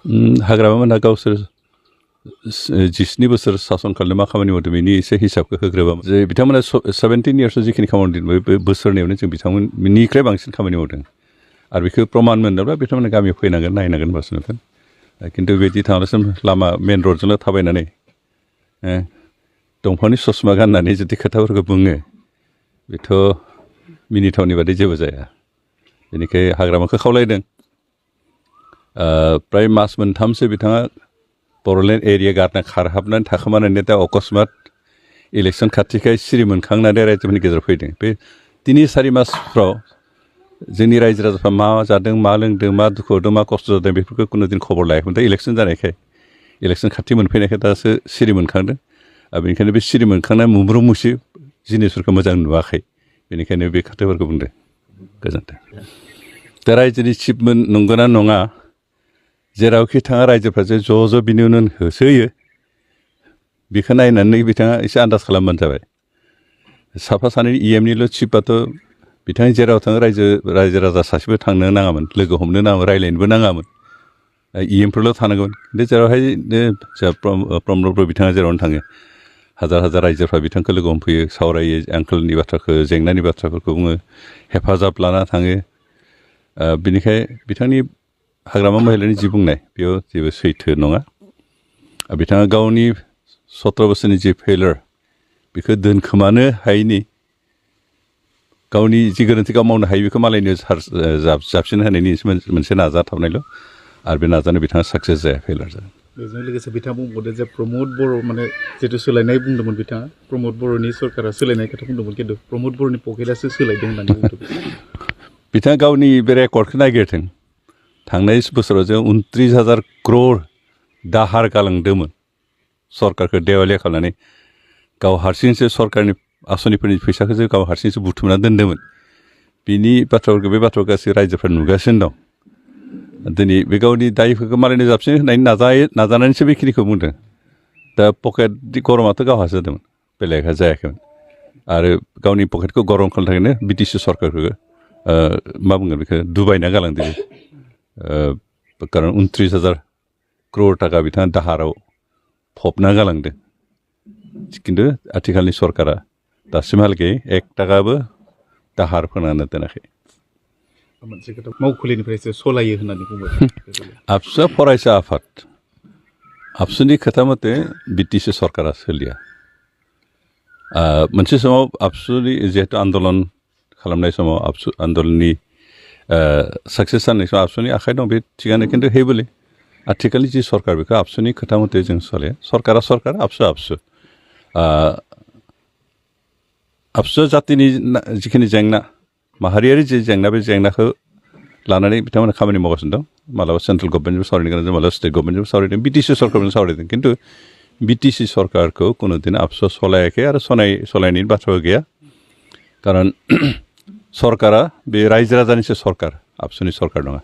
हाग्रामामोनहा गावसोर 17 बोसोर सासन खालामनो मा खामानि मावदों बेनि एसे हिसाबखौ होग्रोबा जे बिथांमोना 17 इयार्सआव जिखिनि खामानि मावदों बे बोसोरनैयावनो जों बिथांमोननिख्रुइ बांसिन खामानि मावदों आरो बेखौ प्रमान मोनोब्ला बिथांमोना गामियाव फैनांगोन नायनांगोन होनबासो नुगोन खिन्थु बिदि थांनायसिम लामा मेन रडजोंल' थाबायनानै दंफांनि ससमा गाननानै जुदि खोथाफोरखौ बुङो बेथ' मिनिथावनि बादि जेबो जाया बेनिखायनो हाग्रामाखौ खावलायदों प्राय मास मोनथामसो बिथाङा बर'लेण्ड एरिया गारना खारहाबनानै थाखोमानानै दा अकस्मात इलेक्सन खाथिखाय सिरि मोनखांनानै रायजोफोरनि गेजेराव फैदों बे 3-4 मासफ्राव जोंनि रायजो राजाफ्रा मा जादों मा लोंदों मा दुखु होदों मा खस्थ' जादों बेफोरखौ खुनु दिन खबर लायाखैमोन दा इलेक्सन जानायखाय इलेक्सन खाथि मोनफैनायखाय दासो सिरि मोनखांदों बेनिखायनो बे सिरि मोनखांनाय मुब्रु मुसि जिनिसफोरखौ मोजां नुवाखै बेनिखायनो बे खोथाफोरखौ बुंदों गोजोन्थों दा रायजोनि चिफमोन नंगौना नङा जेरावखि थाङा रायजोफ्रा जे ज' बिनि उनाव होसोयो बेखौ नायनानै बिथाङा एसे आन्दाज खालामबानो जाबाय साफा सानै EMनिल' चिफआथ' बिथाङा जेराव थाङो रायजो राजा सासेबो थांनो नाङामोन लोगो हमनो नाङामोन रायज्लायनोबो नाङामोन EMफोरल' थानांगौमोन खिन्थु जेरावहाय प्रमद बर' बिथाङा जेरावनो थाङो हाजार हाजार रायजोफ्रा बिथांखौ लोगो हमफैयो सावरायो आंखालनि बाथ्राखौ जेंनानि बाथ्राफोरखौ बुङो हेफाजाब लाना थाङो बिनिखाय बिथांनि हाग्रामा महिलानि जि बुंनाय बेयाव जेबो सैथो नङा बिथाङा गावनि 17 बोसोरनि जि फेलार बेखौ दोनखोमानो हायैनि गावनि जि गोरोन्थि गाव मावनो हायो बेखौ मालायनो जाबसिन होनायनि मोनसे नाजाथाबनायल' आरो बे नाजानायाव बिथाङा साक्सेस जाया फेलार जादों बेजों लोगोसे बिथाङा बुंबावदों जे प्रमद बर' माने जितु सोलायनाय बुंदोंमोन बिथाङा प्रमद बर'नि सरकारा सोलायनाय खोथा बुंदोंमोन खिन्थु प्रमद बर'नि पकेटआसो सोलायदों होननानै बुंदों बिथाङा गावनि बे रेकर्डखौ नागिरथों थांनाय बोसोराव जों 29,000 क्र'र दाहार गालांदोंमोन सरकारखौ देवालिया खालामनानै गाव हारसिंसो सरकारनि आसनिफोरनि फैसाखौ जों गाव हारसिंसो बुथुमना दोन्दोंमोन बिनि बाथ्राफोरखौ बे बाथ्राखौ गासै रायजोफ्रा नुगासिनो दं दिनै बे गावनि दायफोरखौ मालायनो जाबसिन होनायनि नाजानानैसो बेखिनिखौ बुंदों दा पकेट गरमाथ' गावहासो जादोंमोन बेलेगहा जायाखैमोन आरो गावनि पकेटखौ गरम खालामनो थाखायनो BTC सरकारखौ मा बुंगोन बेखौ दुबायना गालांदों खारन 29,000 क्र'र थाखा बिथाङा दाहाराव फबना गालांदों खिन्थु आथिखालनि सरकारा दासिमहालागै 1 थाखाबो दाहार फोनांना दोनाखै मोनसे खोथा मावखुलिनिफ्रायसो सलायो होननानै बुंबाय आबसुआ फरायसा आफाद आबसुनि खोथा मथे BTC सरकारा सोलिया मोनसे समाव आबसुनि जिहेतु आन्दलन खालामनाय समाव आबसु आन्दलननि साक्सेस जानाय समाव आबसुनि आखाइ दं बे थिगानो खिन्थु हेबोले आथिखालनि जि सरकार बेखौ आबसुनि खोथा मथे जों सोलिया सरकारा सरकार आबसुआ आबसु आबसुआ जातिनि जिखिनि जेंना माहारियारि जि जेंना बे जेंनाखौ लानानै बिथांमोना खामानि मावगासिनो दं मालाबा सेन्ट्रेल गभर्नमेन्टजों सावरायनो गोनां जादों मालाबा स्टेट गभर्नमेन्टजों सावरायदों BTC सरकारजों सावरायदों खिन्थु BTC सरकारखौ कुनु दिन आबसुआ सलायाखै आरो सलायनायनि बाथ्राबो गैया खारन सरकारा बे रायजो राजानिसो सरकार आबसुनि सरकार नङा